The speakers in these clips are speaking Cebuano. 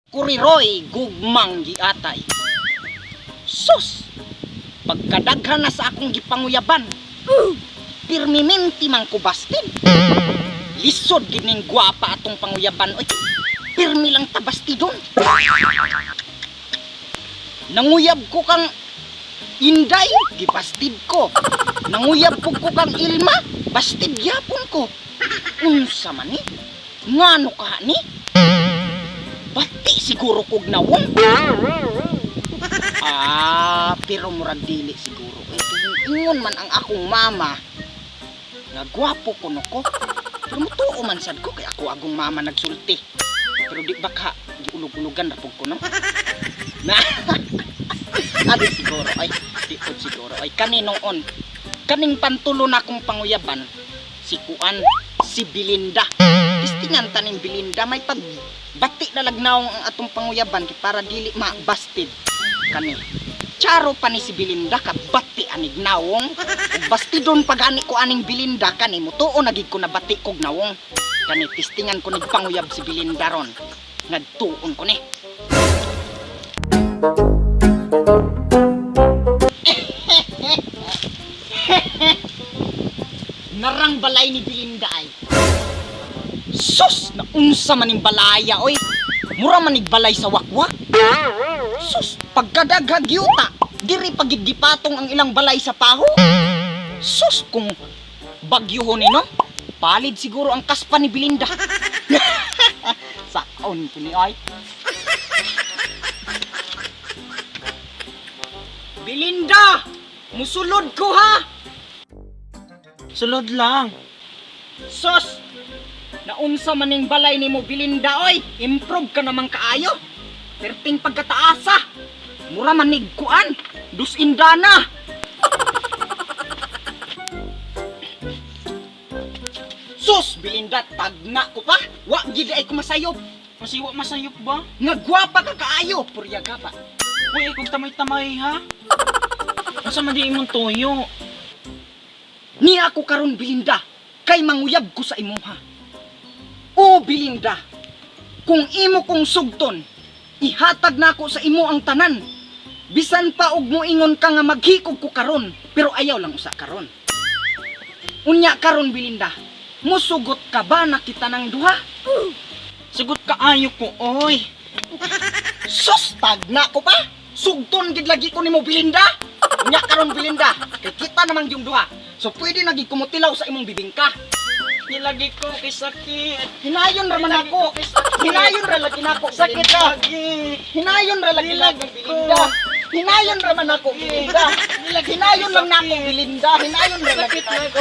Kuriroy gugmang giatay. Sus! Pagkadaghan na sa akong gipanguyaban, pirmiminti man ko bastid. Lisod gid ning gwapa atong panguyaban oy. Pirmi lang ta bastidon. Nanguyab ko kang Inday, gibastid ko. Nanguyab pug ko kang Ilma, bastid gyapon ko. Unsa man ni? Ngano ka ni? Bati siguro kog nawong. Ah, pero murag dili siguro. Eh, kay ingon man ang akong mama. Nga gwapo ko no ko. Pero mutuo man sad ko kay ako agong mama nagsulti. Pero di ba ka giulog-ulugan ra pug ko no? Na. Adi siguro ay, di po siguro ay kaninong on. Kaning pantulo na akong panguyaban si Kuan, si Belinda. Tistingan taning Belinda may pag bati na lagnaw ang atong panguyaban kay para dili mabastid kani. Charo pa ni si Belinda ka bati anig nawong. Ug bastidon pag ani ko aning Belinda kani mutuo na gid ko na bati kog nawong. Kani tistingan ko nagpanguyab si Belinda ron. Nagtuon ko ni. Narang balay ni Belinda ay. Sus, naunsa man ning balaya oy. Mura man nig balay sa wakwak. Sus, pagkadaghag yuta, diri pagid gipatong ang ilang balay sa paho. Sus, kung bagyo ni no, palid siguro ang kaspa ni Belinda. Saon ko ni ay. Belinda, musulod ko ha. Sulod lang. Sos! Naunsa man ning balay nimo Belinda oy, improve ka naman kaayo. Perting pagkataasa. Mura man nig kuan, dus indana. Sus, Belinda, tagna ko pa. Wa gid ay kumasayop. Masiwa masayop ba? Nga gwapa ka kaayo, purya ka pa. Uy, kung tamay-tamay ha? Unsa man di imong toyo? Ni ako karon Belinda, kay manguyab ko sa imuha. O Belinda, kung imo kong sugton, ihatag nako sa imo ang tanan. Bisan pa og moingon ka nga maghikog ko karon, pero ayaw lang usa karon. Unya karon Belinda, musugot ka ba na kita ng duha? Sugot kaayo ko, oy. Sus, tagna ko pa. Sugton gid lagi ko nimo Belinda. Unya karon Belinda, kay kita namang yung duha. So pwede na gid kumutilaw sa imong bibingka. Nilagi ko kay sakit. Hinayon ra man ako. Hinayon ra lagi nako. Sakit Belinda. lagi. Hinayon ra lagi nako Nilagi ko. Belinda. Hinayon ra man ako Belinda. Hinayon lang nako Belinda. Hinayon ra lagi Sakit nako.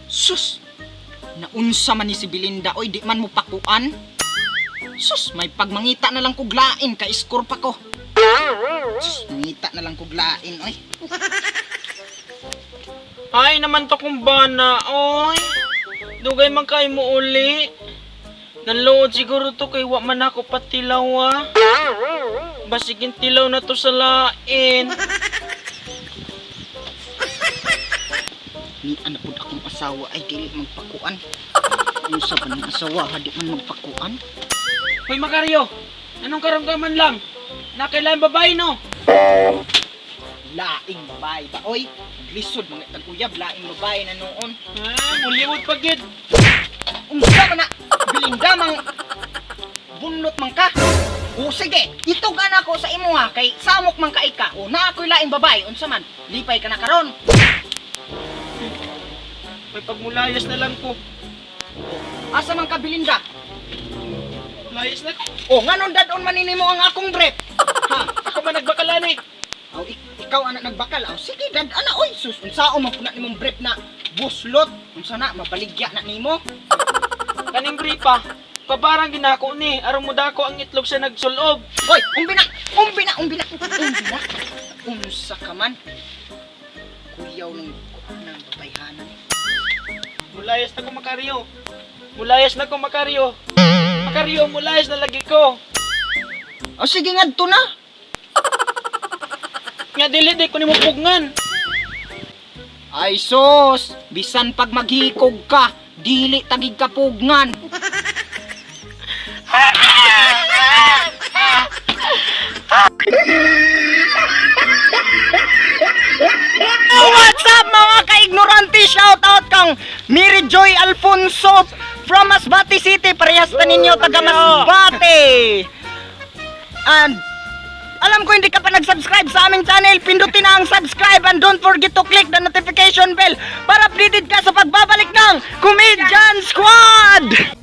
Sus. Naunsa man ni si Belinda oy di man mo pakuan. Sus, may pagmangita na lang kog lain ka score pa ko. Sus, mangita na lang kog lain oy. Ay naman to kung bana, oy. Dugay man kay mo uli. Nanlood siguro to kay wa man ako patilaw ah. Basigin tilaw na to sa lain. Ni ana pud akong asawa ay dili magpakuan. Unsa ba ning asawa ha di man magpakuan? Hoy Macario, anong karon ka man lang? Nakailan babae no? Laing babae ba oy? Lisod mga tag-uyab laing babae na noon. Ah, muliwod pa gid. Unsa man na Belinda mang bunlot man ka. O sige, itugan ako sa imo ha kay samok man kay ka. O na ako'y laing babae unsa man? Lipay ka na karon. May pagmulayas na lang ko. Asa man ka Belinda? Layas na ko. O nganon dadon man nimo ang akong brief? Ha? Ako man nagbakalan eh. Aw, ikaw anak nagbakal. Aw, sige dad ana oy sus unsaon man pud na nimong brief na buslot? Unsa na mabaligya na nimo? Kaning brief ah. Pabarang ginako ni, aron mo dako ang itlog sa nagsulob. Oy, umbi na! Umbi na! Umbi na! Umbi na! Unsa ka man? Kuyaw ng ng babayhanan. Mulayas na ko Macario. Mulayas na ko Macario. Macario, mulayas na lagi ko. O sige ngadto na. Nga dili di ko nimo pugngan. Ay sus, bisan pag maghikog ka, dili tagig kapugngan. Oh, what's up, mga ka-ignorante? Shout out kang Mary Joy Alfonso from Masbate City. Parehas ta ninyo taga Masbate. And alam ko hindi ka pa nag-subscribe sa aming channel. Pindutin na ang subscribe and don't forget to click the notification bell para updated ka sa pagbabalik ng Comedian Squad!